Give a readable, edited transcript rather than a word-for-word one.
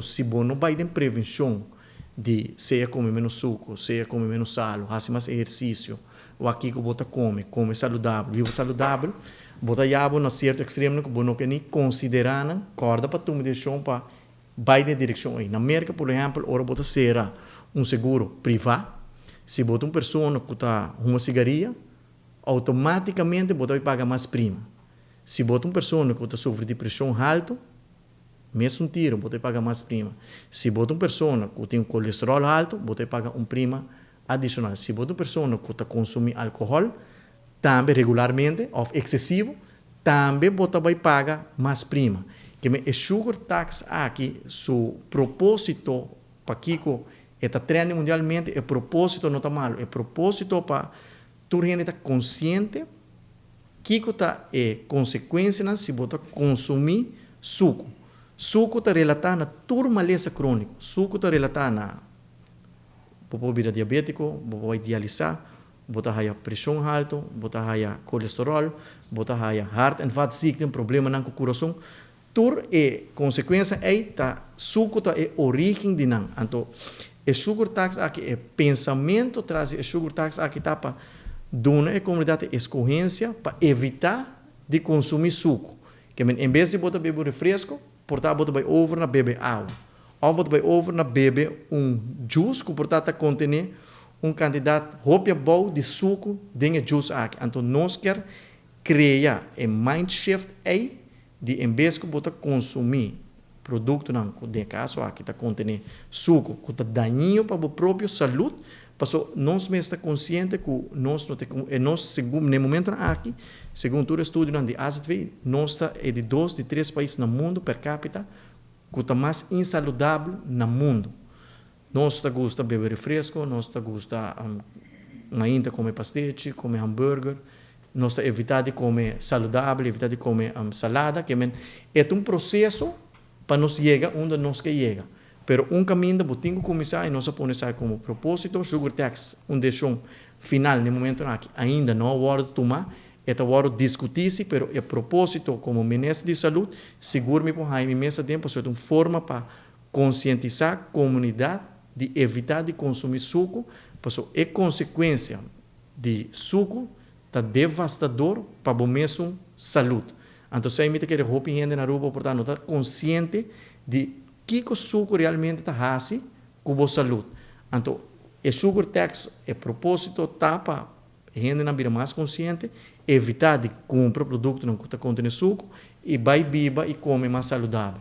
Si bo no bai den prevenshon di sea kome menos suku, sea kome menos salu, hasi mas ehersisio, wak kiko bo ta kome, kome saludabel, biba saludabel, bo ta yaba na sierto ekstremo ku bo no ke ni konsiderá nan, kòrda pa tuma desishon pa bai den e direkshon ei. Na Merka, por ehèmpel, ora bo ta sera un seguro privá, si bo ta un persona ku ta huma sigaria, outomátikamente bo ta bai paga mas prima. Si bo ta un persona ku ta sufri di preshon haltu, mesun tiro, bo ta paga mas prima. Si bo ta un persona ku tin kolesteròl haltu, bo ta paga un prima adishonal. Si bo ta un persona ku ta konsumí alkohòl tambe regularmente òf eksesivo, tambe bo ta bai paga mas prima. Ke men e sugar tax aki su propósito pakiko e ta trending mundialmente, e propósito no ta malu. E propósito pa tur hende ta konsiente kiko ta e konsekuensianan si bo ta konsumí suku. Suku ta relatá na tur malesa króniko. Suku ta relatá na bo por bira diabétiko, bo por bai dialisá, bo ta haya preshon haltu, bo ta haya kolesteròl, bo ta haya hart- en vaatziekten, problemanan ku kurason. Tur e konsekuensia ei ta suku ta e orígen di nan. Anto e sugar tax aki, e pensamentu tras di e sugar tax aki ta pa duna e komunidat e eskohensia pa evitá di konsumí suku. Ke men en bes di bo ta bebe un refresko, por ta bo ta bai over na bebe awa. Òf bo ta bai over na bebe un juice ku por ta ta kontené un kantidat hopi abou di suku den e juice aki. Anto nos kier krea e mind shift ei di en bes ku bo ta konsumí produktonan ku den e kaso aki ta kontené suku ku ta dañino pa bo propio salud, paso nos mes ta konsiente ku nos no ta e nos segun na e momentonan aki, segun tur estudionan di AZV, nos ta e di dos di tres pais na mundu per capita ku ta mas insaludabel na mundu. Nos ta gusta bebe refresco, nos ta gusta mainta kome pastechi, kome hamburger, nos ta evitá di kome saludabel, evitá di kome salada, ke men e ta un proseso pa nos yega unda nos ke yega. Pero un kaminda bo tin ku kuminsá i nos a pone esaki komo propósito, sugar tax, un desishon final na e momentonan aki ainda no a wòrdu tumá, e ta wòrdu diskutí si, pero e propósito komo Minister di Salud sigur mi por haña mi mes aden pasobra e ta un forma pa konsientisá komunidat di evitá di konsumí suku, pasobra e konsekuensia di suku ta devastador pa bo mesun salud. Anto esei mi ta kere hopi hende na Aruba por ta no ta konsiente di kiko suku realmente ta hasi ku bo salud. Anto e sugar tax e propósito ta pa hendenan bira mas konsiente, evitá di kumpra produktonan ku ta kontené suku i bai biba i kome mas saludabel.